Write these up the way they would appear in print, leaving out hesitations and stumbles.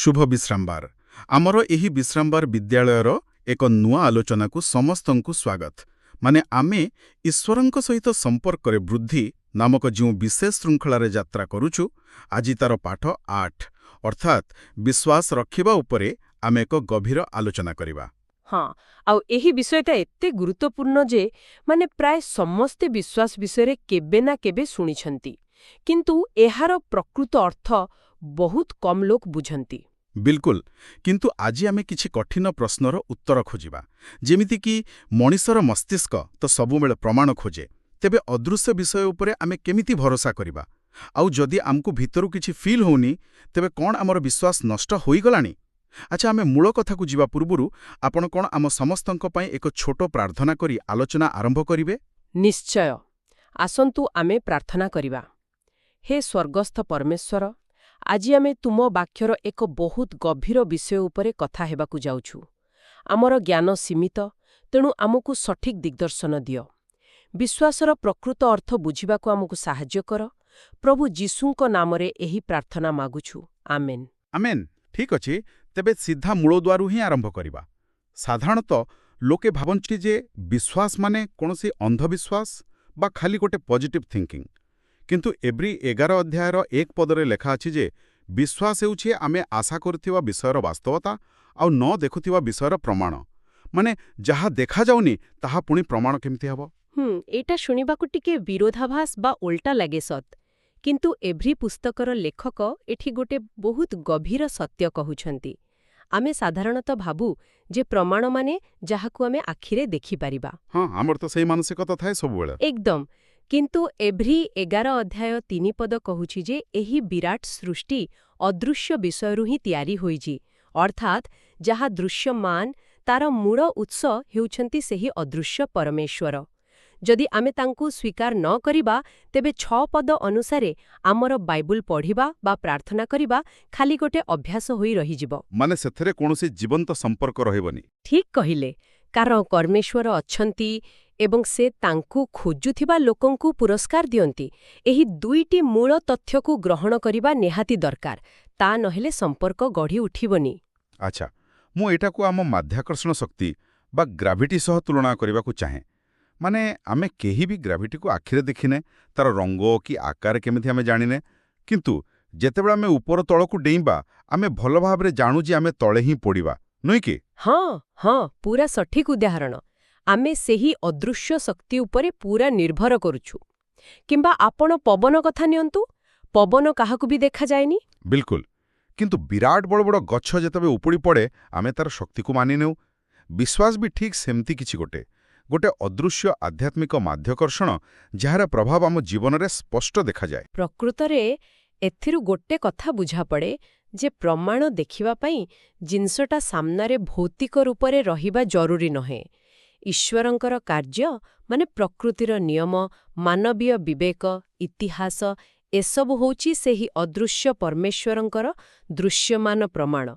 ଶୁଭ ବିଶ୍ରାମବାର। ଆମର ଏହି ବିଶ୍ରାମବାର ବିଦ୍ୟାଳୟର ଏକ ନୂଆ ଆଲୋଚନାକୁ ସମସ୍ତଙ୍କୁ ସ୍ୱାଗତ। ମାନେ ଆମେ ଈଶ୍ୱରଙ୍କ ସହିତ ସମ୍ପର୍କରେ ବୃଦ୍ଧି ନାମକ ଯେଉଁ ବିଶେଷ ଶୃଙ୍ଖଳାରେ ଯାତ୍ରା କରୁଛୁ, ଆଜି ତାର ପାଠ 8, ଅର୍ଥାତ୍ ବିଶ୍ୱାସ ରଖିବା ଉପରେ ଆମେ ଏକ ଗଭୀର ଆଲୋଚନା କରିବା। ହଁ, ଆଉ ଏହି ବିଷୟଟା ଏତେ ଗୁରୁତ୍ୱପୂର୍ଣ୍ଣ ଯେ ମାନେ ପ୍ରାୟ ସମସ୍ତେ ବିଶ୍ୱାସ ବିଷୟରେ କେବେ ନା କେବେ ଶୁଣିଛନ୍ତି, କିନ୍ତୁ ଏହାର ପ୍ରକୃତ ଅର୍ଥ ବହୁତ କମ୍ ଲୋକ ବୁଝନ୍ତି। ବିଲକୁଲ। କିନ୍ତୁ ଆଜି ଆମେ କିଛି କଠିନ ପ୍ରଶ୍ନର ଉତ୍ତର ଖୋଜିବା, ଯେମିତିକି ମଣିଷର ମସ୍ତିଷ୍କ ତ ସବୁବେଳେ ପ୍ରମାଣ ଖୋଜେ, ତେବେ ଅଦୃଶ୍ୟ ବିଷୟ ଉପରେ ଆମେ କେମିତି ଭରସା କରିବା? ଆଉ ଯଦି ଆମକୁ ଭିତରୁ କିଛି ଫିଲ୍ ହେଉନି, ତେବେ କ'ଣ ଆମର ବିଶ୍ୱାସ ନଷ୍ଟ ହୋଇଗଲାଣି? ଆଚ୍ଛା, ଆମେ ମୂଳ କଥାକୁ ଯିବା ପୂର୍ବରୁ ଆପଣ କ'ଣ ଆମ ସମସ୍ତଙ୍କ ପାଇଁ ଏକ ଛୋଟ ପ୍ରାର୍ଥନା କରି ଆଲୋଚନା ଆରମ୍ଭ କରିବେ? ନିଶ୍ଚୟ। ଆସନ୍ତୁ ଆମେ ପ୍ରାର୍ଥନା କରିବା। ହେ ସ୍ୱର୍ଗସ୍ଥ ପରମେଶ୍ୱର, ଆଜି ଆମେ ତୁମ ବାକ୍ୟର ଏକ ବହୁତ ଗଭୀର ବିଷୟ ଉପରେ କଥା ହେବାକୁ ଯାଉଛୁ। ଆମର ଜ୍ଞାନ ସୀମିତ, ତେଣୁ ଆମକୁ ସଠିକ୍ ଦିଗ୍ଦର୍ଶନ ଦିଅ। ବିଶ୍ୱାସର ପ୍ରକୃତ ଅର୍ଥ ବୁଝିବାକୁ ଆମକୁ ସାହାଯ୍ୟ କର। ପ୍ରଭୁ ଯୀଶୁଙ୍କ ନାମରେ ଏହି ପ୍ରାର୍ଥନା ମାଗୁଛୁ। ଆମେନ୍। ଆମେନ୍। ଠିକ୍ ଅଛି, ତେବେ ସିଧା ମୂଳଦୁଆରୁ ହିଁ ଆରମ୍ଭ କରିବା। ସାଧାରଣତଃ ଲୋକେ ଭାବନ୍ତି ଯେ ବିଶ୍ୱାସ ମାନେ କୌଣସି ଅନ୍ଧବିଶ୍ୱାସ ବା ଖାଲି ଗୋଟେ ପଜିଟିଭ୍ ଥିଙ୍କିଂ। କିନ୍ତୁ ଏବ୍ରୀ 11 ଅଧ୍ୟାୟର 1 ପଦରେ ଲେଖା ଅଛି ଯେ ବିଶ୍ୱାସ ହେଉଛି ଆମେ ଆଶା କରୁଥିବା ବିଷୟର ବାସ୍ତବତା ଆଉ ନ ଦେଖୁଥିବା ବିଷୟର ପ୍ରମାଣ। ମାନେ ଯାହା ଦେଖାଯାଉନି, ତାହା ପୁଣି ପ୍ରମାଣ କେମିତି ହେବ? ଏଇଟା ଶୁଣିବାକୁ ଟିକେ ବିରୋଧାଭାସ ବା ଓଲଟା ଲାଗେ ସତ, କିନ୍ତୁ ଏବ୍ରୀ ପୁସ୍ତକର ଲେଖକ ଏଠି ଗୋଟେ ବହୁତ ଗଭୀର ସତ୍ୟ କହୁଛନ୍ତି। ଆମେ ସାଧାରଣତଃ ଭାବୁ ଯେ ପ୍ରମାଣ ମାନେ ଯାହାକୁ ଆମେ ଆଖିରେ ଦେଖିପାରିବା। ହଁ, ଆମର ତ ସେଇ ମାନସିକତା ଥାଏ ସବୁବେଳେ। ଏକଦମ। କିନ୍ତୁ ଏବ୍ରୀ 11 ଅଧ୍ୟାୟ 3 ପଦ କହୁଛି ଯେ ଏହି ବିରାଟ ସୃଷ୍ଟି ଅଦୃଶ୍ୟ ବିଷୟରୁ ହିଁ ତିଆରି ହୋଇଛି। ଅର୍ଥାତ୍ ଯାହା ଦୃଶ୍ୟମାନ, ତାର ମୂଳ ଉତ୍ସ ହେଉଛନ୍ତି ସେହି ଅଦୃଶ୍ୟ ପରମେଶ୍ୱର। ଯଦି ଆମେ ତାଙ୍କୁ ସ୍ୱୀକାର ନ କରିବା, ତେବେ 6 ପଦ ଅନୁସାରେ ଆମର ବାଇବୁଲ ପଢ଼ିବା ବା ପ୍ରାର୍ଥନା କରିବା ଖାଲି ଗୋଟେ ଅଭ୍ୟାସ ହୋଇ ରହିଯିବ। ମାନେ ସେଥିରେ କୌଣସି ଜୀବନ୍ତ ସମ୍ପର୍କ ରହିବନି। ଠିକ୍ କହିଲେ। କାରଣ ପରମେଶ୍ୱର ଅଛନ୍ତି ଏବଂ ସେ ତାଙ୍କୁ ଖୋଜୁଥିବା ଲୋକଙ୍କୁ ପୁରସ୍କାର ଦିଅନ୍ତି, ଏହି ଦୁଇଟି ମୂଳ ତଥ୍ୟକୁ ଗ୍ରହଣ କରିବା ନିହାତି ଦରକାର। ତା ନହେଲେ ସମ୍ପର୍କ ଗଢ଼ି ଉଠିବନି। ଆଚ୍ଛା, ମୁଁ ଏଇଟାକୁ ଆମ ମାଧ୍ୟାକର୍ଷଣ ଶକ୍ତି ବା ଗ୍ରାଭିଟି ସହ ତୁଳନା କରିବାକୁ ଚାହେଁ। ମାନେ ଆମେ କେହି ବି ଗ୍ରାଭିଟିକୁ ଆଖିରେ ଦେଖିନେ, ତାର ରଙ୍ଗ କି ଆକାର କେମିତି ଆମେ ଜାଣିନେ, କିନ୍ତୁ ଯେତେବେଳେ ଆମେ ଉପର ତଳକୁ ଡେଇଁବା, ଆମେ ଭଲ ଭାବରେ ଜାଣୁ ଯେ ଆମେ ତଳେ ହିଁ ପଡ଼ିବା, ନୁହେଁ କି? ହଁ, ପୁରା ସଠିକ୍ ଉଦାହରଣ। ଆମେ ସେହି ଅଦୃଶ୍ୟ ଶକ୍ତି ଉପରେ ପୁରା ନିର୍ଭର କରୁଛୁ। କିମ୍ବା ଆପଣ ପବନ କଥା ନିଅନ୍ତୁ। ପବନ କାହାକୁ ବି ଦେଖାଯାଏନି। ବିଲକୁଲ। କିନ୍ତୁ ବିରାଟ ବଡ଼ ବଡ଼ ଗଛ ଯେତେବେଳେ ଉପୁଡ଼ି ପଡ଼େ, ଆମେ ତାର ଶକ୍ତିକୁ ମାନିନେଉ। ବିଶ୍ୱାସ ବି ଠିକ୍ ସେମିତି କିଛି ଗୋଟେ ଅଦୃଶ୍ୟ ଆଧ୍ୟାତ୍ମିକ ମାଧ୍ୟାକର୍ଷଣ, ଯାହାର ପ୍ରଭାବ ଆମ ଜୀବନରେ ସ୍ପଷ୍ଟ ଦେଖାଯାଏ। ପ୍ରକୃତରେ ଏଥିରୁ ଗୋଟେ କଥା ବୁଝାପଡ଼େ ଯେ ପ୍ରମାଣ ଦେଖିବା ପାଇଁ ଜିନିଷଟା ସାମ୍ନାରେ ଭୌତିକ ରୂପରେ ରହିବା ଜରୁରୀ ନୁହେଁ। ଈଶ୍ୱରଙ୍କର କାର୍ଯ୍ୟ, ମାନେ ପ୍ରକୃତିର ନିୟମ, ମାନବୀୟ ବିବେକ, ଇତିହାସ, ଏସବୁ ହେଉଛି ସେହି ଅଦୃଶ୍ୟ ପରମେଶ୍ୱରଙ୍କର ଦୃଶ୍ୟମାନ ପ୍ରମାଣ।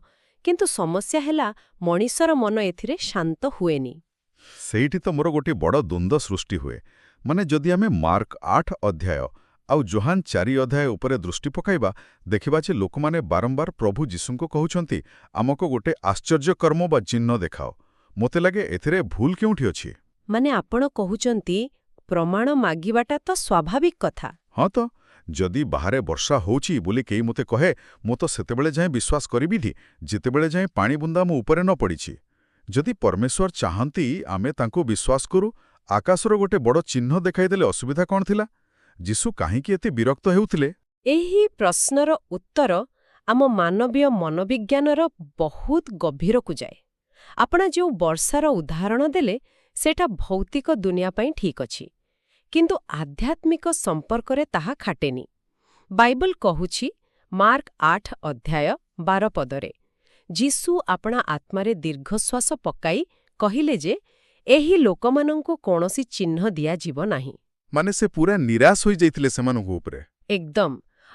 କିନ୍ତୁ ସମସ୍ୟା ହେଲା, ମଣିଷର ମନ ଏଥିରେ ଶାନ୍ତ ହୁଏନି। ସେଇଠି ତ ମୋର ଗୋଟିଏ ବଡ଼ ଦ୍ୱନ୍ଦ୍ୱ ସୃଷ୍ଟି ହୁଏ। ମାନେ ଯଦି ଆମେ ମାର୍କ 8 ଅଧ୍ୟାୟ ଆଉ ଜୋହାନ 4 ଅଧ୍ୟାୟ ଉପରେ ଦୃଷ୍ଟି ପକାଇବା, ଦେଖିବା ଯେ ଲୋକମାନେ ବାରମ୍ବାର ପ୍ରଭୁ ଯୀଶୁଙ୍କୁ କହୁଛନ୍ତି, ଆମକୁ ଗୋଟେ ଆଶ୍ଚର୍ଯ୍ୟକର୍ମ ବା ଚିହ୍ନ ଦେଖାଅ। ମୋତେ ଲାଗେ ଏଥିରେ ଭୁଲ କେଉଁଠି ଅଛି? ମାନେ ଆପଣ କହୁଛନ୍ତି ପ୍ରମାଣ ମାଗିବାଟା ତ ସ୍ୱାଭାବିକ କଥା। ହଁ ତ, ଯଦି ବାହାରେ ବର୍ଷା ହଉଛି ବୋଲି କେହି ମୋତେ କହେ, ମୁଁ ତ ସେତେବେଳେ ଯାଏଁ ବିଶ୍ୱାସ କରିବିନି, ଯେତେବେଳେ ଯାଏଁ ପାଣି ବୁନ୍ଦା ମୋ ଉପରେ ନ ପଡ଼ିଛି। ଯଦି ପରମେଶ୍ୱର ଚାହାନ୍ତି ଆମେ ତାଙ୍କୁ ବିଶ୍ୱାସ କରୁ, ଆକାଶର ଗୋଟେ ବଡ଼ ଚିହ୍ନ ଦେଖାଇଦେଲେ ଅସୁବିଧା କ'ଣ ଥିଲା? ଯୀଶୁ କାହିଁକି ଏତେ ବିରକ୍ତ ହେଉଥିଲେ? ଏହି ପ୍ରଶ୍ନର ଉତ୍ତର ଆମ ମାନବୀୟ ମନୋବିଜ୍ଞାନର ବହୁତ ଗଭୀରକୁ ଯାଏ। ଆପଣ ଯେଉଁ ବର୍ଷାର ଉଦାହରଣ ଦେଲେ, ସେଇଟା ଭୌତିକ ଦୁନିଆ ପାଇଁ ଠିକ୍ ଅଛି, କିନ୍ତୁ ଆଧ୍ୟାତ୍ମିକ ସମ୍ପର୍କରେ ତାହା ଖାଟେନି। ବାଇବଲ କହୁଛି, ମାର୍କ 8 ଅଧ୍ୟାୟ 12 ପଦରେ, ଯୀଶୁ ଆପଣା ଆତ୍ମାରେ ଦୀର୍ଘଶ୍ୱାସ ପକାଇ କହିଲେ ଯେ ଏହି ଲୋକମାନଙ୍କୁ କୌଣସି ଚିହ୍ନ ଦିଆଯିବ ନାହିଁ। ମାନେ ସେ ପୁରା ନିରାଶ ହୋଇଯାଇଥିଲେ ସେମାନଙ୍କ ଉପରେ। ଏକଦମ।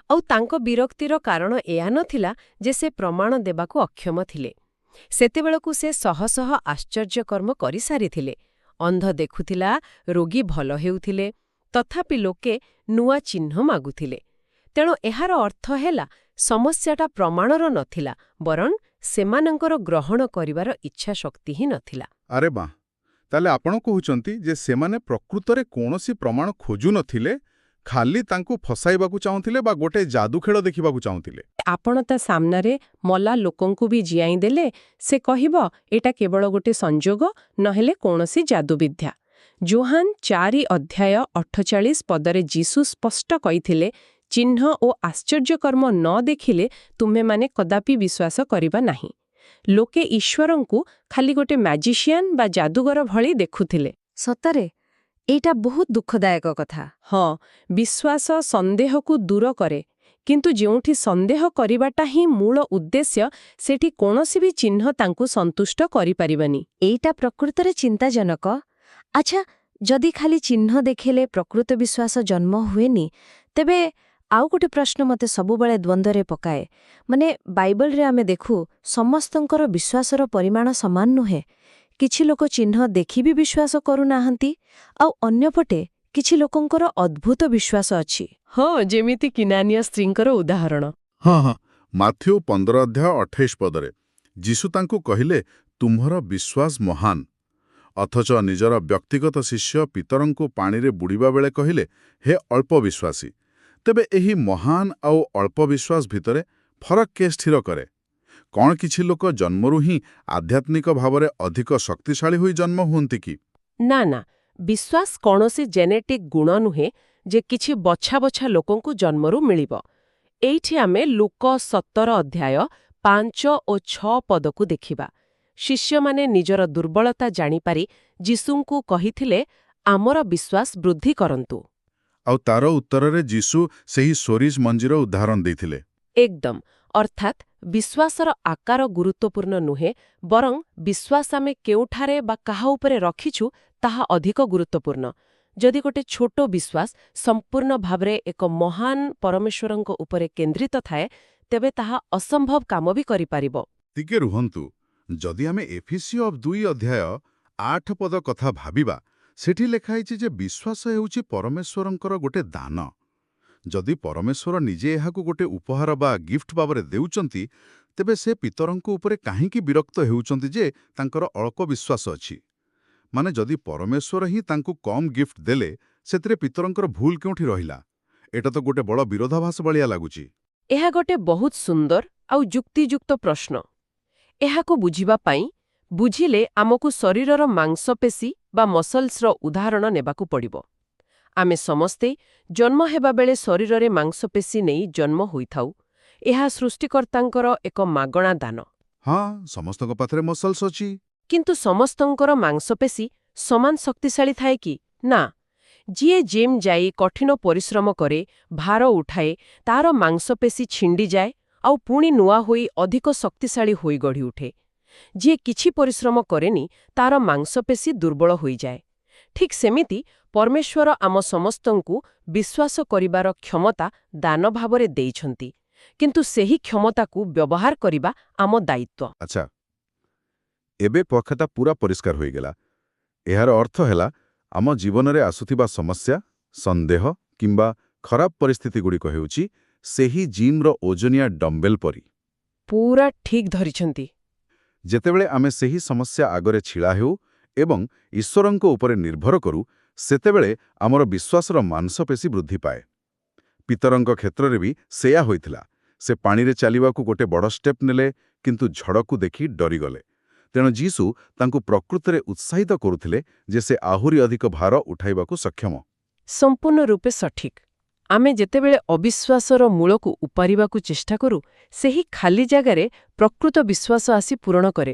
ଆଉ ତାଙ୍କ ବିରକ୍ତିର କାରଣ ଏହା ନଥିଲା ଯେ ସେ ପ୍ରମାଣ ଦେବାକୁ ଅକ୍ଷମ ଥିଲେ। ସେତେବେଳକୁ ସେ ଶହ ଶହ ଆଶ୍ଚର୍ଯ୍ୟକର୍ମ କରିସାରିଥିଲେ। ଅନ୍ଧ ଦେଖୁଥିଲା, ରୋଗୀ ଭଲ ହେଉଥିଲେ, ତଥାପି ଲୋକେ ନୂଆ ଚିହ୍ନ ମାଗୁଥିଲେ। ତେଣୁ ଏହାର ଅର୍ଥ ହେଲା ସମସ୍ୟାଟା ପ୍ରମାଣର ନଥିଲା, ବରଂ ସେମାନଙ୍କର ଗ୍ରହଣ କରିବାର ଇଚ୍ଛା ଶକ୍ତି ହିଁ ନଥିଲା। ଆରେ ବାଃ! ତାହେଲେ ଆପଣ କହୁଛନ୍ତି ଯେ ସେମାନେ ପ୍ରକୃତରେ କୌଣସି ପ୍ରମାଣ ଖୋଜୁନଥିଲେ, ଖାଲି ତାଙ୍କୁ ଫସାଇବାକୁ ଚାହୁଁଥିଲେ ବା ଗୋଟେ ଯାଦୁ ଖେଳ ଦେଖିବାକୁ ଚାହୁଁଥିଲେ। ଆପଣ ତା ସାମ୍ନାରେ ମଲା ଲୋକଙ୍କୁ ବି ଜିଆଇଁ ଦେଲେ ସେ କହିବ, ଏଇଟା କେବଳ ଗୋଟେ ସଂଯୋଗ, ନହେଲେ କୌଣସି ଯାଦୁବିଦ୍ୟା। ଜୋହାନ 4 ଅଧ୍ୟାୟ 48 ପଦରେ ଯୀଶୁ ସ୍ପଷ୍ଟ କହିଥିଲେ, ଚିହ୍ନ ଓ ଆଶ୍ଚର୍ଯ୍ୟକର୍ମ ନ ଦେଖିଲେ ତୁମ୍ଭେମାନେ କଦାପି ବିଶ୍ୱାସ କରିବା ନାହିଁ। ଲୋକେ ଈଶ୍ୱରଙ୍କୁ ଖାଲି ଗୋଟେ ମ୍ୟାଜିସିଆନ୍ ବା ଯାଦୁଗର ଭଳି ଦେଖୁଥିଲେ। ସତରେ ଏଇଟା ବହୁତ ଦୁଃଖଦାୟକ କଥା। ହଁ, ବିଶ୍ୱାସ ସନ୍ଦେହକୁ ଦୂର କରେ, କିନ୍ତୁ ଯେଉଁଠି ସନ୍ଦେହ କରିବାଟା ହିଁ ମୂଳ ଉଦ୍ଦେଶ୍ୟ, ସେଠି କୌଣସି ବି ଚିହ୍ନ ତାଙ୍କୁ ସନ୍ତୁଷ୍ଟ କରିପାରିବନି। ଏଇଟା ପ୍ରକୃତରେ ଚିନ୍ତାଜନକ। ଆଚ୍ଛା, ଯଦି ଖାଲି ଚିହ୍ନ ଦେଖିଲେ ପ୍ରକୃତ ବିଶ୍ୱାସ ଜନ୍ମ ହୁଏନି, ତେବେ ଆଉ ଗୋଟେ ପ୍ରଶ୍ନ ମୋତେ ସବୁବେଳେ ଦ୍ୱନ୍ଦ୍ୱରେ ପକାଏ। ମାନେ, ବାଇବଲରେ ଆମେ ଦେଖୁ ସମସ୍ତଙ୍କର ବିଶ୍ୱାସର ପରିମାଣ ସମାନ ନୁହେଁ। କିଛି ଲୋକ ଚିହ୍ନ ଦେଖି ବି ବିଶ୍ୱାସ କରୁନାହାନ୍ତି, ଆଉ ଅନ୍ୟପଟେ କିଛି ଲୋକଙ୍କର ଅଦ୍ଭୁତ ବିଶ୍ୱାସ ଅଛି। ହଁ, ଯେମିତି କିନାନୀୟ ସ୍ତ୍ରୀଙ୍କର ଉଦାହରଣ। ହଁ ହଁ ମାଥ୍ୟୁ 15 ଅଧ୍ୟାୟ 28 ପଦରେ ଯୀଶୁ ତାଙ୍କୁ କହିଲେ, ତୁମ୍ଭର ବିଶ୍ୱାସ ମହାନ। ଅଥଚ ନିଜର ବ୍ୟକ୍ତିଗତ ଶିଷ୍ୟ ପିତରଙ୍କୁ ପାଣିରେ ବୁଡ଼ିବା ବେଳେ କହିଲେ, ହେ ଅଳ୍ପ ବିଶ୍ୱାସୀ। ତେବେ ଏହି ମହାନ ଆଉ ଅଳ୍ପ ବିଶ୍ୱାସ ଭିତରେ ଫରକ କିଏ ସ୍ଥିର କରେ? କ'ଣ କିଛି ଲୋକ ଜନ୍ମରୁ ହିଁ ଆଧ୍ୟାତ୍ମିକ ଭାବରେ ଅଧିକ ଶକ୍ତିଶାଳୀ ହୋଇ ଜନ୍ମ ହୁଅନ୍ତି କି? ନା ନା, ବିଶ୍ୱାସ କୌଣସି ଜେନେଟିକ୍ ଗୁଣ ନୁହେଁ ଯେ କିଛି ବଛା ବଛା ଲୋକଙ୍କୁ ଜନ୍ମରୁ ମିଳିବ। ଏଇଠି ଆମେ ଲୂକ 17 ଅଧ୍ୟାୟ 5 ଓ 6 ପଦକୁ ଦେଖିବା। ଶିଷ୍ୟମାନେ ନିଜର ଦୁର୍ବଳତା ଜାଣିପାରି ଯୀଶୁଙ୍କୁ କହିଥିଲେ, ଆମର ବିଶ୍ୱାସ ବୃଦ୍ଧି କରନ୍ତୁ। ଆଉ ତାର ଉତ୍ତରରେ ଯୀଶୁ ସେହି ସୋରିଷ ମଞ୍ଜିର ଉଦାହରଣ ଦେଇଥିଲେ। ଏକଦମ। ଅର୍ଥାତ୍ ବିଶ୍ୱାସର ଆକାର ଗୁରୁତ୍ୱପୂର୍ଣ୍ଣ ନୁହେଁ, ବରଂ ବିଶ୍ୱାସ ଆମେ କେଉଁଠାରେ ବା କାହା ଉପରେ ରଖିଛୁ ତାହା ଅଧିକ ଗୁରୁତ୍ୱପୂର୍ଣ୍ଣ। ଯଦି ଗୋଟେ ଛୋଟ ବିଶ୍ୱାସ ସମ୍ପୂର୍ଣ୍ଣ ଭାବରେ ଏକ ମହାନ ପରମେଶ୍ୱରଙ୍କ ଉପରେ କେନ୍ଦ୍ରିତ ଥାଏ, ତେବେ ତାହା ଅସମ୍ଭବ କାମ ବି କରିପାରିବ। ଟିକେ ରୁହନ୍ତୁ। ଯଦି ଆମେ ଏଫିସୀୟ 2 ଅଧ୍ୟାୟ 8 ପଦ କଥା ଭାବିବା, ସେଠି ଲେଖା ହେଇଛି ଯେ ବିଶ୍ୱାସ ହେଉଛି ପରମେଶ୍ୱରଙ୍କର ଗୋଟେ ଦାନ। ଯଦି ପରମେଶ୍ୱର ନିଜେ ଏହାକୁ ଗୋଟେ ଉପହାର ବା ଗିଫ୍ଟ ଭାବରେ ଦେଉଛନ୍ତି, ତେବେ ସେ ପିତରଙ୍କ ଉପରେ କାହିଁକି ବିରକ୍ତ ହେଉଛନ୍ତି ଯେ ତାଙ୍କର ଅଳ୍ପ ବିଶ୍ୱାସ ଅଛି? ମାନେ, ଯଦି ପରମେଶ୍ୱର ହିଁ ତାଙ୍କୁ କମ୍ ଗିଫ୍ଟ ଦେଲେ, ସେଥିରେ ପିତରଙ୍କର ଭୁଲ କେଉଁଠି ରହିଲା? ଏଇଟା ତ ଗୋଟେ ବଡ଼ ବିରୋଧାଭାସ ଭଳିଆ ଲାଗୁଛି। ଏହା ଗୋଟେ ବହୁତ ସୁନ୍ଦର ଆଉ ଯୁକ୍ତିଯୁକ୍ତ ପ୍ରଶ୍ନ। ଏହାକୁ ବୁଝିବା ପାଇଁ ବୁଝିଲେ ଆମକୁ ଶରୀରର ମାଂସପେଶୀ ବା ମସଲ୍ସର ଉଦାହରଣ ନେବାକୁ ପଡ଼ିବ। ଆମେ ସମସ୍ତେ ଜନ୍ମ ହେବା ବେଳେ ଶରୀରରେ ମାଂସପେଶୀ ନେଇ ଜନ୍ମ ହୋଇଥାଉ। ଏହା ସୃଷ୍ଟିକର୍ତ୍ତାଙ୍କର ଏକ ମାଗଣା ଦାନ। ହଁ, ସମସ୍ତଙ୍କ ପାଖରେ ମସଲ୍ସ ଅଛି। କିନ୍ତୁ ସମସ୍ତଙ୍କର ମାଂସପେଶୀ ସମାନ ଶକ୍ତିଶାଳୀ ଥାଏ କି? ନା। ଯିଏ ଜିମ୍ ଯାଇ କଠିନ ପରିଶ୍ରମ କରେ, ଭାର ଉଠାଏ, ତାର ମାଂସପେଶୀ ଛିଣ୍ଡିଯାଏ ଆଉ ପୁଣି ନୂଆ ହୋଇ ଅଧିକ ଶକ୍ତିଶାଳୀ ହୋଇ ଗଢ଼ି ଉଠେ। ଯିଏ କିଛି ପରିଶ୍ରମ କରେନି, ତାର ମାଂସପେଶୀ ଦୁର୍ବଳ ହୋଇଯାଏ। ଠିକ୍ ସେମିତି ପରମେଶ୍ୱର ଆମ ସମସ୍ତଙ୍କୁ ବିଶ୍ୱାସ କରିବାର କ୍ଷମତା ଦାନ ଭାବରେ ଦେଇଛନ୍ତି, କିନ୍ତୁ ସେହି କ୍ଷମତାକୁ ବ୍ୟବହାର କରିବା ଆମ ଦାୟିତ୍ୱ। ଆଚ୍ଛା, ଏବେ କଥାଟା ପୁରା ପରିଷ୍କାର ହୋଇଗଲା। ଏହାର ଅର୍ଥ ହେଲା, ଆମ ଜୀବନରେ ଆସୁଥିବା ସମସ୍ୟା, ସନ୍ଦେହ କିମ୍ବା ଖରାପ ପରିସ୍ଥିତିଗୁଡ଼ିକ ହେଉଛି ସେହି ଜିମ୍ର ଓଜନିଆ ଡମ୍ବେଲ ପରି। ପୁରା ଠିକ୍ ଧରିଛନ୍ତି। ଯେତେବେଳେ ଆମେ ସେହି ସମସ୍ୟା ଆଗରେ ଛିଡ଼ା ହେଉ ଏବଂ ଈଶ୍ୱରଙ୍କ ଉପରେ ନିର୍ଭର କରୁ, ସେତେବେଳେ ଆମର ବିଶ୍ୱାସର ମାଂସପେଶୀ ବୃଦ୍ଧି ପାଏ। ପିତରଙ୍କ କ୍ଷେତ୍ରରେ ବି ସେୟା ହୋଇଥିଲା। ସେ ପାଣିରେ ଚାଲିବାକୁ ଗୋଟେ ବଡ଼ ଷ୍ଟେପ୍ ନେଲେ, କିନ୍ତୁ ଝଡ଼କୁ ଦେଖି ଡରିଗଲେ। ତେଣୁ ଯୀଶୁ ତାଙ୍କୁ ପ୍ରକୃତରେ ଉତ୍ସାହିତ କରୁଥିଲେ ଯେ ସେ ଆହୁରି ଅଧିକ ଭାର ଉଠାଇବାକୁ ସକ୍ଷମ। ସମ୍ପୂର୍ଣ୍ଣ ରୂପେ ସଠିକ୍। ଆମେ ଯେତେବେଳେ ଅବିଶ୍ୱାସର ମୂଳକୁ ଉପାରିବାକୁ ଚେଷ୍ଟା କରୁ, ସେହି ଖାଲି ଜାଗାରେ ପ୍ରକୃତ ବିଶ୍ୱାସ ଆସି ପୂରଣ କରେ।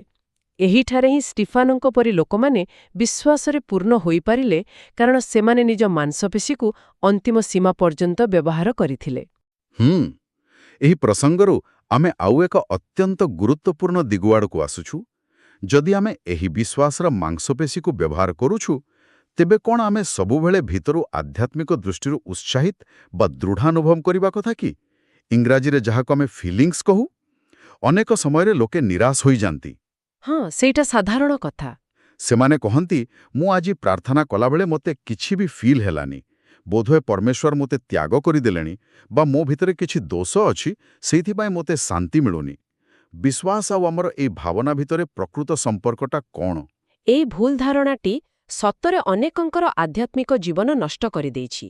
ଏହିଠାରେ ହିଁ ଷ୍ଟିଫାନଙ୍କ ପରି ଲୋକମାନେ ବିଶ୍ୱାସରେ ପୂର୍ଣ୍ଣ ହୋଇପାରିଲେ, କାରଣ ସେମାନେ ନିଜ ମାଂସପେଶୀକୁ ଅନ୍ତିମ ସୀମା ପର୍ଯ୍ୟନ୍ତ ବ୍ୟବହାର କରିଥିଲେ। ଏହି ପ୍ରସଙ୍ଗରୁ ଆମେ ଆଉ ଏକ ଅତ୍ୟନ୍ତ ଗୁରୁତ୍ୱପୂର୍ଣ୍ଣ ଦିଗ ଆଡ଼କୁ ଆସୁଛୁ। ଯଦି ଆମେ ଏହି ବିଶ୍ୱାସର ମାଂସପେଶୀକୁ ବ୍ୟବହାର କରୁଛୁ, ତେବେ କ'ଣ ଆମେ ସବୁବେଳେ ଭିତରୁ ଆଧ୍ୟାତ୍ମିକ ଦୃଷ୍ଟିରୁ ଉତ୍ସାହିତ ବା ଦୃଢ଼ ଅନୁଭବ କରିବା କଥା କି? ଇଂରାଜୀରେ ଯାହାକୁ ଆମେ ଫିଲିଙ୍ଗସ୍ କହୁ। ଅନେକ ସମୟରେ ଲୋକେ ନିରାଶ ହୋଇଯାନ୍ତି। ହଁ, ସେଇଟା ସାଧାରଣ କଥା। ସେମାନେ କହନ୍ତି, ମୁଁ ଆଜି ପ୍ରାର୍ଥନା କଲାବେଳେ ମୋତେ କିଛି ବି ଫିଲ୍ ହେଲାନି। ବୋଧହୁଏ ପରମେଶ୍ୱର ମୋତେ ତ୍ୟାଗ କରିଦେଲେଣି ବା ମୋ ଭିତରେ କିଛି ଦୋଷ ଅଛି, ସେଇଥିପାଇଁ ମୋତେ ଶାନ୍ତି ମିଳୁନି। ବିଶ୍ୱାସ ଆଉ ଆମର ଏଇ ଭାବନା ଭିତରେ ପ୍ରକୃତ ସମ୍ପର୍କଟା କ'ଣ? ଏଇ ଭୁଲ ଧାରଣାଟି ସତରେ ଅନେକଙ୍କର ଆଧ୍ୟାତ୍ମିକ ଜୀବନ ନଷ୍ଟ କରିଦେଇଛି।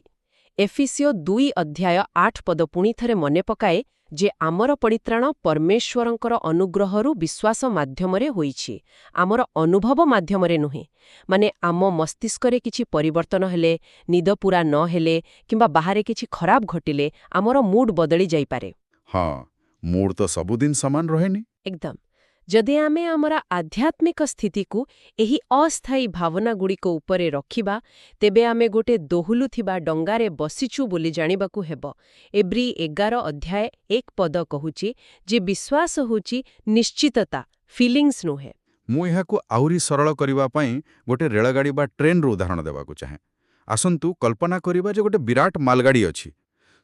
ଏଫିସିଓ 2 ଅଧ୍ୟାୟ 8 ପଦ ପୁଣି ଥରେ ମନେ ପକାଏ ଯେ ଆମର ପରିତ୍ରାଣ ପରମେଶ୍ୱରଙ୍କର ଅନୁଗ୍ରହରୁ ବିଶ୍ୱାସ ମାଧ୍ୟମରେ ହୋଇଛି, ଆମର ଅନୁଭବ ମାଧ୍ୟମରେ ନୁହେଁ। ମାନେ ଆମ ମସ୍ତିଷ୍କରେ କିଛି ପରିବର୍ତ୍ତନ ହେଲେ, ନିଦ ପୂରା ନ ହେଲେ କିମ୍ବା ବାହାରେ କିଛି ଖରାପ ଘଟିଲେ ଆମର ମୁଡ୍ ବଦଳି ଯାଇପାରେ। ହଁ, ମୁଡ୍ ତ ସବୁଦିନ ସମାନ ରହେନି। ଏକଦମ। ଯଦି ଆମେ ଆମର ଆଧ୍ୟାତ୍ମିକ ସ୍ଥିତିକୁ ଏହି ଅସ୍ଥାୟୀ ଭାବନାଗୁଡ଼ିକ ଉପରେ ରଖିବା, ତେବେ ଆମେ ଗୋଟେ ଦୋହଲୁଥିବା ଡଙ୍ଗାରେ ବସିଛୁ ବୋଲି ଜାଣିବାକୁ ହେବ। ଏବ୍ରୀ 11 ଅଧ୍ୟାୟ 1 ପଦ କହୁଛି ଯେ ବିଶ୍ୱାସ ହେଉଛି ନିଶ୍ଚିତତା, ଫିଲିଂସ୍ ନୁହେଁ। ମୁଁ ଏହାକୁ ଆହୁରି ସରଳ କରିବା ପାଇଁ ଗୋଟେ ରେଳଗାଡ଼ି ବା ଟ୍ରେନ୍ର ଉଦାହରଣ ଦେବାକୁ ଚାହେଁ। ଆସନ୍ତୁ କଳ୍ପନା କରିବା ଯେ ଗୋଟେ ବିରାଟ ମାଲଗାଡ଼ି ଅଛି।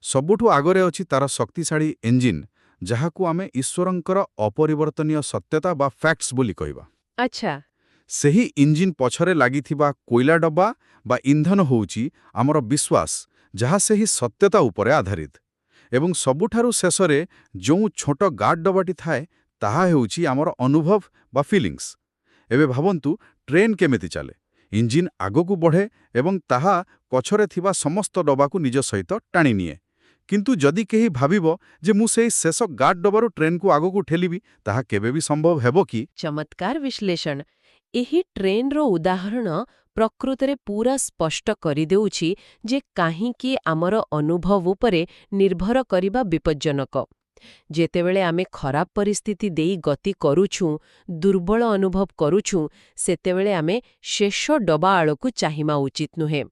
ସବୁଠୁ ଆଗରେ ଅଛି ତାର ଶକ୍ତିଶାଳୀ ଇଞ୍ଜିନ୍, ଯାହାକୁ ଆମେ ଈଶ୍ୱରଙ୍କର ଅପରିବର୍ତ୍ତନୀୟ ସତ୍ୟତା ବା ଫ୍ୟାକ୍ଟସ୍ ବୋଲି କହିବା। ସେହି ଇଞ୍ଜିନ୍ ପଛରେ ଲାଗିଥିବା କୋଇଲା ଡବା ବା ଇନ୍ଧନ ହେଉଛି ଆମର ବିଶ୍ୱାସ, ଯାହା ସେହି ସତ୍ୟତା ଉପରେ ଆଧାରିତ। ଏବଂ ସବୁଠାରୁ ଶେଷରେ ଯେଉଁ ଛୋଟ ଗାର୍ଡ ଡବାଟି ଥାଏ, ତାହା ହେଉଛି ଆମର ଅନୁଭବ ବା ଫିଲିଂସ୍। ଏବେ ଭାବନ୍ତୁ, ଟ୍ରେନ୍ କେମିତି ଚାଲେ? ଇଞ୍ଜିନ୍ ଆଗକୁ ବଢ଼େ ଏବଂ ତାହା ପଛରେ ଥିବା ସମସ୍ତ ଡବାକୁ ନିଜ ସହିତ ଟାଣି ନିଏ। କିନ୍ତୁ ଯଦି କେହି ଭାବିବ ଯେ ମୁଁ ସେଇ ଶେଷ ଗାର୍ଡ ଡବାରୁ ଟ୍ରେନ୍କୁ ଆଗକୁ ଠେଲିବି, ତାହା କେବେ ବି ସମ୍ଭବ ହେବ କି? ଚମତ୍କାର ବିଶ୍ଳେଷଣ। ଏହି ଟ୍ରେନ୍ର ଉଦାହରଣ ପ୍ରକୃତରେ ପୁରା ସ୍ପଷ୍ଟ କରିଦେଉଛି ଯେ କାହିଁକି ଆମର ଅନୁଭବ ଉପରେ ନିର୍ଭର କରିବା ବିପଜ୍ଜନକ। ଯେତେବେଳେ ଆମେ ଖରାପ ପରିସ୍ଥିତି ଦେଇ ଗତି କରୁଛୁ, ଦୁର୍ବଳ ଅନୁଭବ କରୁଛୁ, ସେତେବେଳେ ଆମେ ଶେଷ ଡବା ଆଡ଼କୁ ଚାହିଁବା ଉଚିତ ନୁହେଁ।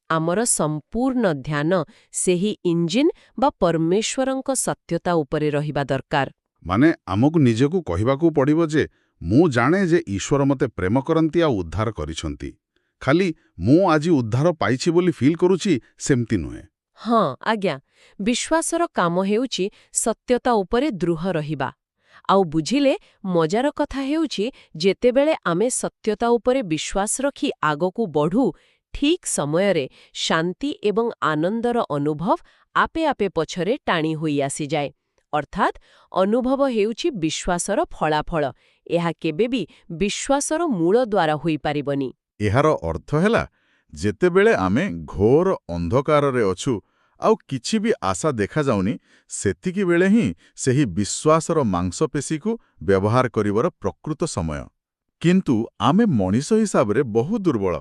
ଆମର ସମ୍ପୂର୍ଣ୍ଣ ଧ୍ୟାନ ସେହି ଇଞ୍ଜିନ୍ ବା ପରମେଶ୍ୱରଙ୍କ ସତ୍ୟତା ଉପରେ ରହିବା ଦରକାର। ମାନେ ଆମକୁ ନିଜକୁ କହିବାକୁ ପଡ଼ିବ ଯେ ମୁଁ ଜାଣେ ଯେ ଈଶ୍ୱର ମୋତେ ପ୍ରେମ କରନ୍ତି ଆଉ ଉଦ୍ଧାର କରିଛନ୍ତି। ଖାଲି ମୁଁ ଆଜି ଉଦ୍ଧାର ପାଇଛି ବୋଲି ଫିଲ୍ କରୁଛି, ସେମିତି ନୁହେଁ। ହଁ ଆଜ୍ଞା, ବିଶ୍ୱାସର କାମ ହେଉଛି ସତ୍ୟତା ଉପରେ ଦୃଢ଼ ରହିବା। ଆଉ ବୁଝିଲେ, ମଜାର କଥା ହେଉଛି, ଯେତେବେଳେ ଆମେ ସତ୍ୟତା ଉପରେ ବିଶ୍ୱାସ ରଖି ଆଗକୁ ବଢ଼ୁ, ଠିକ୍ ସମୟରେ ଶାନ୍ତି ଏବଂ ଆନନ୍ଦର ଅନୁଭବ ଆପେ ଆପେ ପଛରେ ଟାଣି ହୋଇ ଆସିଯାଏ। ଅର୍ଥାତ୍ ଅନୁଭବ ହେଉଛି ବିଶ୍ୱାସର ଫଳାଫଳ, ଏହା କେବେ ବି ବିଶ୍ୱାସର ମୂଳ ଦ୍ୱାର ହୋଇପାରିବନି। ଏହାର ଅର୍ଥ ହେଲା, ଯେତେବେଳେ ଆମେ ଘୋର ଅନ୍ଧକାରରେ ଅଛୁ ଆଉ କିଛି ବି ଆଶା ଦେଖାଯାଉନି, ସେତିକି ବେଳେ ହିଁ ସେହି ବିଶ୍ୱାସର ମାଂସପେଶୀକୁ ବ୍ୟବହାର କରିବାର ପ୍ରକୃତ ସମୟ। କିନ୍ତୁ ଆମେ ମଣିଷ ହିସାବରେ ବହୁ ଦୁର୍ବଳ।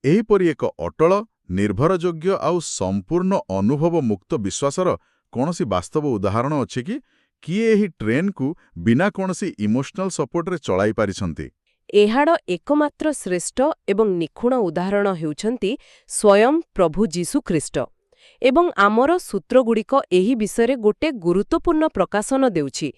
ଏହିପରି ଏକ ଅଟଳ, ନିର୍ଭରଯୋଗ୍ୟ ଆଉ ସମ୍ପୂର୍ଣ୍ଣ ଅନୁଭବ ମୁକ୍ତ ବିଶ୍ୱାସର କୌଣସି ବାସ୍ତବ ଉଦାହରଣ ଅଛି କି? କିଏ ଏହି ଟ୍ରେନ୍କୁ ବିନା କୌଣସି ଇମୋସନାଲ ସପୋର୍ଟରେ ଚଳାଇ ପାରିଛନ୍ତି? ଏହାର ଏକମାତ୍ର ଶ୍ରେଷ୍ଠ ଏବଂ ନିଖୁଣ ଉଦାହରଣ ହେଉଛନ୍ତି ସ୍ୱୟଂ ପ୍ରଭୁ ଯୀଶୁ ଖ୍ରୀଷ୍ଟ। ଏବଂ ଆମର ସୂତ୍ରଗୁଡ଼ିକ ଏହି ବିଷୟରେ ଗୋଟେ ଗୁରୁତ୍ୱପୂର୍ଣ୍ଣ ପ୍ରକାଶନ ଦେଉଛି।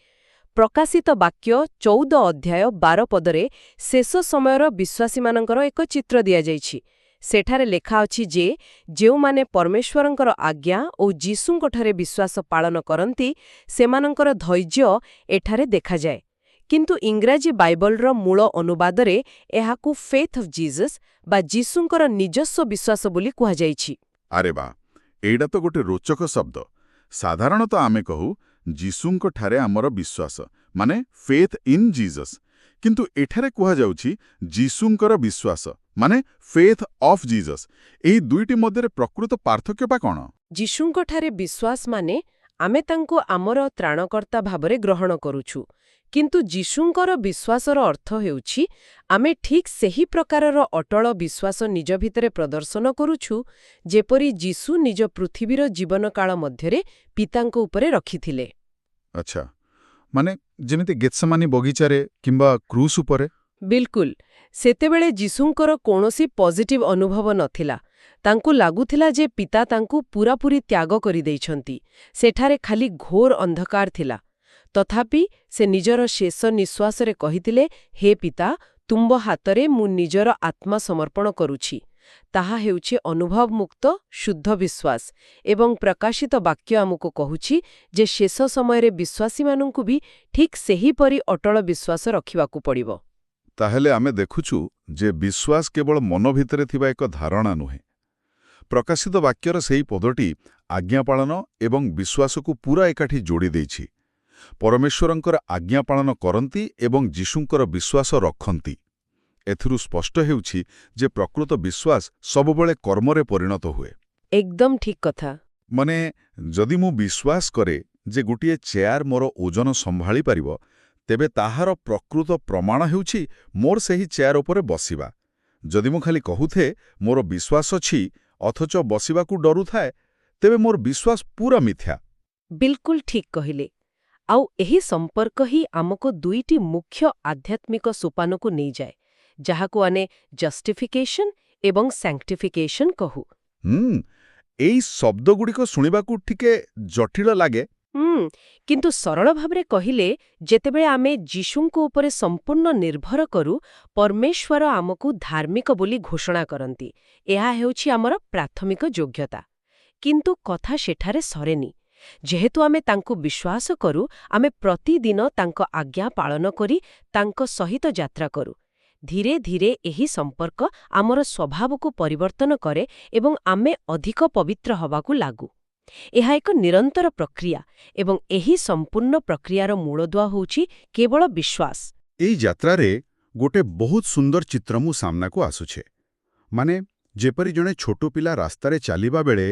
ପ୍ରକାଶିତ ବାକ୍ୟ 14 ଅଧ୍ୟାୟ 12 ପଦରେ ଶେଷ ସମୟର ବିଶ୍ୱାସୀମାନଙ୍କର ଏକ ଚିତ୍ର ଦିଆଯାଇଛି। ସେଠାରେ ଲେଖା ଅଛି ଯେ ଯେଉଁମାନେ ପରମେଶ୍ୱରଙ୍କର ଆଜ୍ଞା ଓ ଯୀଶୁଙ୍କଠାରେ ବିଶ୍ୱାସ ପାଳନ କରନ୍ତି, ସେମାନଙ୍କର ଧୈର୍ଯ୍ୟ ଏଠାରେ ଦେଖାଯାଏ। କିନ୍ତୁ ଇଂରାଜୀ ବାଇବଲର ମୂଳ ଅନୁବାଦରେ ଏହାକୁ ଫେଥ୍ ଅଫ୍ ଜିସସ୍ ବା ଯୀଶୁଙ୍କର ନିଜସ୍ୱ ବିଶ୍ୱାସ ବୋଲି କୁହାଯାଇଛି। ଆରେ ବା, ଏଇଟା ତ ଗୋଟେ ରୋଚକ ଶବ୍ଦ। ସାଧାରଣତଃ ଆମେ କହୁ ଯୀଶୁଙ୍କଠାରେ ଆମର ବିଶ୍ୱାସ, ମାନେ ଫେଥ୍ ଇନ୍ ଜିସସ୍। କିନ୍ତୁ ଏଠାରେ କୁହାଯାଉଛି ଯୀଶୁଙ୍କର ବିଶ୍ୱାସ, ମାନେ ଫେଥ୍ ଅଫ୍ ଜିସସ୍। ଏହି ଦୁଇଟି ମଧ୍ୟରେ ପ୍ରକୃତ ପାର୍ଥକ୍ୟ କ'ଣ? ଯୀଶୁଙ୍କଠାରେ ବିଶ୍ୱାସ ମାନେ ଆମେ ତାଙ୍କୁ ଆମର ତ୍ରାଣକର୍ତ୍ତା ଭାବରେ ଗ୍ରହଣ କରୁଛୁ। କିନ୍ତୁ ଯୀଶୁଙ୍କର ବିଶ୍ୱାସର ଅର୍ଥ ହେଉଛି ଆମେ ଠିକ୍ ସେହି ପ୍ରକାରର ଅଟଳ ବିଶ୍ୱାସ ନିଜ ଭିତରେ ପ୍ରଦର୍ଶନ କରୁଛୁ, ଯେପରି ଯୀଶୁ ନିଜ ପୃଥିବୀର ଜୀବନକାଳ ମଧ୍ୟରେ ପିତାଙ୍କ ଉପରେ ରଖିଥିଲେ। ଆଚ୍ଛା, ମାନେ ଯେମିତି ଗେତ୍ସମାନି ବଗିଚାରେ କିମ୍ବା କ୍ରୁସ୍ ଉପରେ? ବିଲକୁଲ। ସେତେବେଳେ ଯୀଶୁଙ୍କର କୌଣସି ପଜିଟିଭ ଅନୁଭବ ନଥିଲା। ତାଙ୍କୁ ଲାଗୁଥିଲା ଯେ ପିତା ତାଙ୍କୁ ପୂରାପୂରି ତ୍ୟାଗ କରିଦେଇଛନ୍ତି। ସେଠାରେ ଖାଲି ଘୋର ଅନ୍ଧକାର ଥିଲା। ତଥାପି ସେ ନିଜର ଶେଷ ନିଶ୍ୱାସରେ କହିଥିଲେ, "ହେ ପିତା, ତୁମ୍ଭ ହାତରେ ମୁଁ ନିଜର ଆତ୍ମା ସମର୍ପଣ କରୁଛି।" ତାହା ହେଉଛି ଅନୁଭବମୁକ୍ତ ଶୁଦ୍ଧ ବିଶ୍ୱାସ। ଏବଂ ପ୍ରକାଶିତ ବାକ୍ୟ ଆମକୁ କହୁଛି ଯେ ଶେଷ ସମୟରେ ବିଶ୍ୱାସୀମାନଙ୍କୁ ବି ଠିକ୍ ସେହିପରି ଅଟଳ ବିଶ୍ୱାସ ରଖିବାକୁ ପଡ଼ିବ। ତାହେଲେ ଆମେ ଦେଖୁଛୁ ଯେ ବିଶ୍ୱାସ କେବଳ ମନ ଭିତରେ ଥିବା ଏକ ଧାରଣା ନୁହେଁ, ପ୍ରକାଶିତ ବାକ୍ୟର ସେହି ପଦଟି ଆଜ୍ଞା ପାଳନ ଏବଂ ବିଶ୍ୱାସକୁ ପୁରା ଏକାଠି ଯୋଡ଼ି ଦେଇଛି। ପରମେଶ୍ୱରଙ୍କର ଆଜ୍ଞା ପାଳନ କରନ୍ତି ଏବଂ ଯୀଶୁଙ୍କର ବିଶ୍ୱାସ ରଖନ୍ତି। ଏଥିରୁ ସ୍ପଷ୍ଟ ହେଉଛି ଯେ ପ୍ରକୃତ ବିଶ୍ୱାସ ସବୁବେଳେ କର୍ମରେ ପରିଣତ ହୁଏ। ଏକଦମ ଠିକ୍ କଥା। ମାନେ, ଯଦି ମୁଁ ବିଶ୍ୱାସ କରେ ଯେ ଗୋଟିଏ ଚେୟାର ମୋର ଓଜନ ସମ୍ଭାଳି ପାରିବ, ତେବେ ତାହାର ପ୍ରକୃତ ପ୍ରମାଣ ହେଉଛି ମୋର ସେହି ଚେୟାର ଉପରେ ବସିବା। ଯଦି ମୁଁ ଖାଲି କହୁଥାଏ ମୋର ବିଶ୍ୱାସ ଅଛି, ଅଥଚ ବସିବାକୁ ଡରୁଥାଏ, ତେବେ ମୋର ବିଶ୍ୱାସ ପୁରା ମିଥ୍ୟା। ବିଲକୁଲ ଠିକ୍ କହିଲେ। ଆଉ ଏହି ସମ୍ପର୍କ ହିଁ ଆମକୁ ଦୁଇଟି ମୁଖ୍ୟ ଆଧ୍ୟାତ୍ମିକ ସୋପାନକୁ ନେଇଯାଏ, ଯାହାକୁ ଆମେ ଜଷ୍ଟିଫିକେସନ ଏବଂ ସାଙ୍କ୍ଟିଫିକେସନ କହୁ। ଏଇ ଶବ୍ଦଗୁଡ଼ିକ ଶୁଣିବାକୁ ଟିକେ ଜଟିଳ ଲାଗେ। କିନ୍ତୁ ସରଳ ଭାବରେ କହିଲେ, ଯେତେବେଳେ ଆମେ ଯୀଶୁଙ୍କ ଉପରେ ସମ୍ପୂର୍ଣ୍ଣ ନିର୍ଭର କରୁ, ପରମେଶ୍ୱର ଆମକୁ ଧାର୍ମିକ ବୋଲି ଘୋଷଣା କରନ୍ତି। ଏହା ହେଉଛି ଆମର ପ୍ରାଥମିକ ଯୋଗ୍ୟତା। କିନ୍ତୁ କଥା ସେଠାରେ ସରେନି। ଯେହେତୁ ଆମେ ତାଙ୍କୁ ବିଶ୍ୱାସ କରୁ, ଆମେ ପ୍ରତିଦିନ ତାଙ୍କ ଆଜ୍ଞା ପାଳନ କରି ତାଙ୍କ ସହିତ ଯାତ୍ରା କରୁ। ଧୀରେ ଧୀରେ ଏହି ସମ୍ପର୍କ ଆମର ସ୍ୱଭାବକୁ ପରିବର୍ତ୍ତନ କରେ ଏବଂ ଆମେ ଅଧିକ ପବିତ୍ର ହେବାକୁ ଲାଗୁ। ଏହା ଏକ ନିରନ୍ତର ପ୍ରକ୍ରିୟା ଏବଂ ଏହି ସମ୍ପୂର୍ଣ୍ଣ ପ୍ରକ୍ରିୟାର ମୂଳଦୁଆ ହେଉଛି କେବଳ ବିଶ୍ୱାସ। ଏଇ ଯାତ୍ରାରେ ଗୋଟେ ବହୁତ ସୁନ୍ଦର ଚିତ୍ର ମୋ ସାମ୍ନାକୁ ଆସୁଛି। ମାନେ, ଯେପରି ଜଣେ ଛୋଟ ପିଲା ରାସ୍ତାରେ ଚାଲିବା ବେଳେ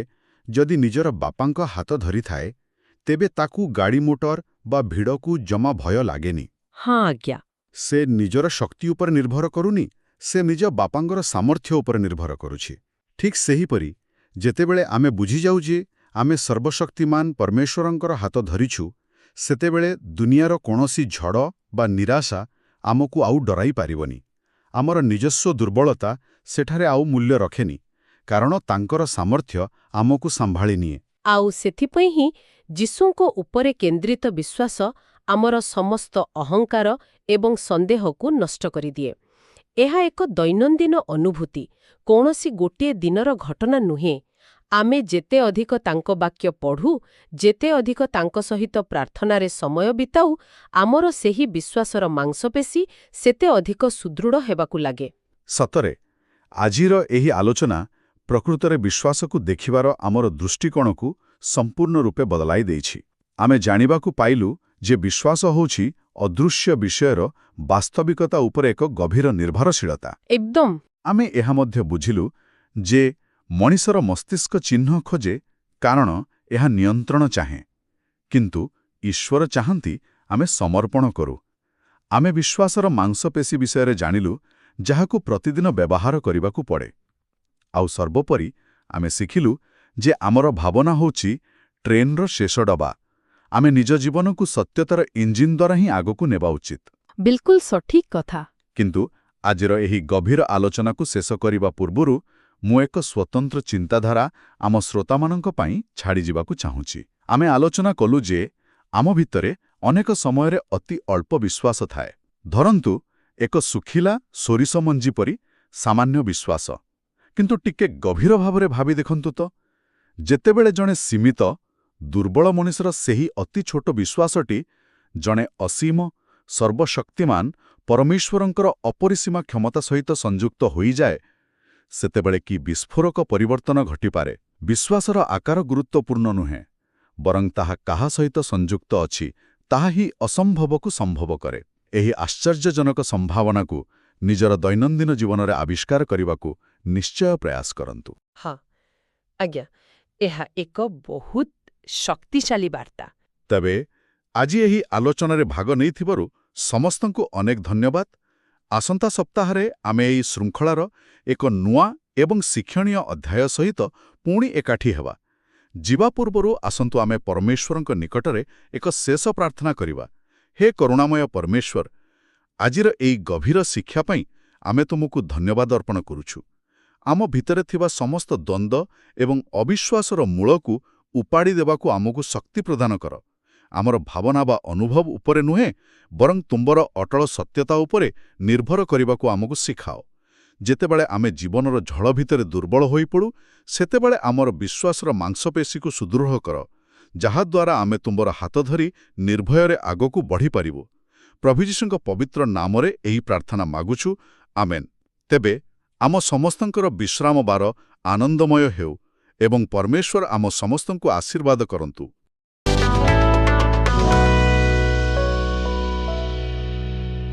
ଯଦି ନିଜର ବାପାଙ୍କ ହାତ ଧରିଥାଏ, ତେବେ ତାକୁ ଗାଡ଼ି ମୋଟର ବା ଭିଡ଼କୁ ଜମା ଭୟ ଲାଗେନି। ହଁ ଆଜ୍ଞା। ସେ ନିଜର ଶକ୍ତି ଉପରେ ନିର୍ଭର କରୁନି, ସେ ନିଜ ବାପାଙ୍କର ସାମର୍ଥ୍ୟ ଉପରେ ନିର୍ଭର କରୁଛି। ଠିକ୍ ସେହିପରି ଯେତେବେଳେ ଆମେ ବୁଝିଯାଉ ଯେ ଆମେ ସର୍ବଶକ୍ତିମାନ ପରମେଶ୍ୱରଙ୍କର ହାତ ଧରିଛୁ, ସେତେବେଳେ ଦୁନିଆର କୌଣସି ଝଡ଼ ବା ନିରାଶା ଆମକୁ ଆଉ ଡରାଇ ପାରିବନି। ଆମର ନିଜସ୍ୱ ଦୁର୍ବଳତା ସେଠାରେ ଆଉ ମୂଲ୍ୟ ରଖେନି, କାରଣ ତାଙ୍କର ସାମର୍ଥ୍ୟ ଆମକୁ ସମ୍ଭାଳି ନିଏ। ଆଉ ସେଥିପାଇଁ ହିଁ ଯୀଶୁଙ୍କ ଉପରେ କେନ୍ଦ୍ରିତ ବିଶ୍ୱାସ ଆମର ସମସ୍ତ ଅହଙ୍କାର ଏବଂ ସନ୍ଦେହକୁ ନଷ୍ଟ କରିଦିଏ। ଏହା ଏକ ଦୈନନ୍ଦିନ ଅନୁଭୂତି, କୌଣସି ଗୋଟିଏ ଦିନର ଘଟଣା ନୁହେଁ। ଆମେ ଯେତେ ଅଧିକ ତାଙ୍କ ବାକ୍ୟ ପଢ଼ୁ, ଯେତେ ଅଧିକ ତାଙ୍କ ସହିତ ପ୍ରାର୍ଥନାରେ ସମୟ ବିତାଉ, ଆମର ସେହି ବିଶ୍ୱାସର ମାଂସପେଶୀ ସେତେ ଅଧିକ ସୁଦୃଢ଼ ହେବାକୁ ଲାଗେ। ସତରେ, ଆଜିର ଏହି ଆଲୋଚନା ପ୍ରକୃତରେ ବିଶ୍ୱାସକୁ ଦେଖିବାର ଆମର ଦୃଷ୍ଟିକୋଣକୁ ସମ୍ପୂର୍ଣ୍ଣ ରୂପେ ବଦଳାଇ ଦେଇଛି। ଆମେ ଜାଣିବାକୁ ପାଇଲୁ ଯେ ବିଶ୍ୱାସ ହେଉଛି ଅଦୃଶ୍ୟ ବିଷୟର ବାସ୍ତବିକତା ଉପରେ ଏକ ଗଭୀର ନିର୍ଭରଶୀଳତା। ଆମେ ଏହା ମଧ୍ୟ ବୁଝିଲୁ ଯେ ମଣିଷର ମସ୍ତିଷ୍କ ଚିହ୍ନ ଖୋଜେ, କାରଣ ଏହା ନିୟନ୍ତ୍ରଣ ଚାହେଁ। କିନ୍ତୁ ଈଶ୍ୱର ଚାହାନ୍ତି ଆମେ ସମର୍ପଣ କରୁ। ଆମେ ବିଶ୍ୱାସର ମାଂସପେଶୀ ବିଷୟରେ ଜାଣିଲୁ, ଯାହାକୁ ପ୍ରତିଦିନ ବ୍ୟବହାର କରିବାକୁ ପଡ଼େ। ଆଉ ସର୍ବୋପରି ଆମେ ଶିଖିଲୁ ଯେ ଆମର ଭାବନା ହେଉଛି ଟ୍ରେନ୍ର ଶେଷ ଡବା। ଆମେ ନିଜ ଜୀବନକୁ ସତ୍ୟତାର ଇଞ୍ଜିନ୍ ଦ୍ୱାରା ହିଁ ଆଗକୁ ନେବା ଉଚିତ। ବିଲକୁଲ ସଠିକ୍ କଥା। କିନ୍ତୁ ଆଜିର ଏହି ଗଭୀର ଆଲୋଚନାକୁ ଶେଷ କରିବା ପୂର୍ବରୁ ମୁଁ ଏକ ସ୍ୱତନ୍ତ୍ର ଚିନ୍ତାଧାରା ଆମ ଶ୍ରୋତାମାନଙ୍କ ପାଇଁ ଛାଡ଼ିଯିବାକୁ ଚାହୁଁଛି। ଆମେ ଆଲୋଚନା କଲୁ ଯେ ଆମ ଭିତରେ ଅନେକ ସମୟରେ ଅତି ଅଳ୍ପ ବିଶ୍ୱାସ ଥାଏ। ଧରନ୍ତୁ, ଏକ ଶୁଖିଲା ସୋରିଷ ମଞ୍ଜି ପରି ସାମାନ୍ୟ ବିଶ୍ୱାସ। କିନ୍ତୁ ଟିକେ ଗଭୀର ଭାବରେ ଭାବି ଦେଖନ୍ତୁ ତ, ଯେତେବେଳେ ଜଣେ ସୀମିତ, ଦୁର୍ବଳ ମଣିଷର ସେହି ଅତି ଛୋଟ ବିଶ୍ୱାସଟି ଜଣେ ଅସୀମ, ସର୍ବଶକ୍ତିମାନ ପରମେଶ୍ୱରଙ୍କର ଅପରିସୀମା କ୍ଷମତା ସହିତ ସଂଯୁକ୍ତ ହୋଇଯାଏ, ସେତେବେଳେ କି ବିସ୍ଫୋରକ ପରିବର୍ତ୍ତନ ଘଟିପାରେ! ବିଶ୍ୱାସର ଆକାର ଗୁରୁତ୍ୱପୂର୍ଣ୍ଣ ନୁହେଁ, ବରଂ ତାହା କାହା ସହିତ ସଂଯୁକ୍ତ ଅଛି, ତାହା ହିଁ ଅସମ୍ଭବକୁ ସମ୍ଭବ କରେ। ଏହି ଆଶ୍ଚର୍ଯ୍ୟଜନକ ସମ୍ଭାବନାକୁ ନିଜର ଦୈନନ୍ଦିନ ଜୀବନରେ ଆବିଷ୍କାର କରିବାକୁ ନିଶ୍ଚୟ ପ୍ରୟାସ କରନ୍ତୁ। ହଁ ଆଜ୍ଞା, ଏହା ଏକ ବହୁତ ଶକ୍ତିଶାଳୀ ବାର୍ତ୍ତା। ତେବେ ଆଜି ଏହି ଆଲୋଚନାରେ ଭାଗ ନେଇଥିବାରୁ ସମସ୍ତଙ୍କୁ ଅନେକ ଧନ୍ୟବାଦ। ଆସନ୍ତା ସପ୍ତାହରେ ଆମେ ଏହି ଶୃଙ୍ଖଳାର ଏକ ନୂଆ ଏବଂ ଶିକ୍ଷଣୀୟ ଅଧ୍ୟାୟ ସହିତ ପୁଣି ଏକାଠି ହେବା। ଯିବା ପୂର୍ବରୁ ଆସନ୍ତୁ ଆମେ ପରମେଶ୍ୱରଙ୍କ ନିକଟରେ ଏକ ଶେଷ ପ୍ରାର୍ଥନା କରିବା। ହେ କରୁଣାମୟ ପରମେଶ୍ୱର, ଆଜିର ଏହି ଗଭୀର ଶିକ୍ଷା ପାଇଁ ଆମେ ତୁମକୁ ଧନ୍ୟବାଦ ଅର୍ପଣ କରୁଛୁ। ଆମ ଭିତରେ ଥିବା ସମସ୍ତ ଦ୍ୱନ୍ଦ୍ୱ ଏବଂ ଅବିଶ୍ୱାସର ମୂଳକୁ ଉପାଡ଼ି ଦେବାକୁ ଆମକୁ ଶକ୍ତି ପ୍ରଦାନ କର। ଆମର ଭାବନା ବା ଅନୁଭବ ଉପରେ ନୁହେଁ, ବରଂ ତୁମ୍ଭର ଅଟଳ ସତ୍ୟତା ଉପରେ ନିର୍ଭର କରିବାକୁ ଆମକୁ ଶିଖାଅ। ଯେତେବେଳେ ଆମେ ଜୀବନର ଝଡ଼ ଭିତରେ ଦୁର୍ବଳ ହୋଇପଡ଼ୁ, ସେତେବେଳେ ଆମର ବିଶ୍ୱାସର ମାଂସପେଶୀକୁ ସୁଦୃଢ଼ କର, ଯାହାଦ୍ୱାରା ଆମେ ତୁମ୍ଭର ହାତ ଧରି ନିର୍ଭୟରେ ଆଗକୁ ବଢ଼ିପାରିବୁ। ପ୍ରଭୁ ଯୀଶୁଙ୍କ ପବିତ୍ର ନାମରେ ଏହି ପ୍ରାର୍ଥନା ମାଗୁଛୁ, ଆମେନ୍। ତେବେ ଆମ ସମସ୍ତଙ୍କର ବିଶ୍ରାମ ବାର ଆନନ୍ଦମୟ ହେଉ। ଏବଂ ପରମେଶ୍ୱର ଆମ ସମସ୍ତଙ୍କୁ ଆଶୀର୍ବାଦ କରନ୍ତୁ।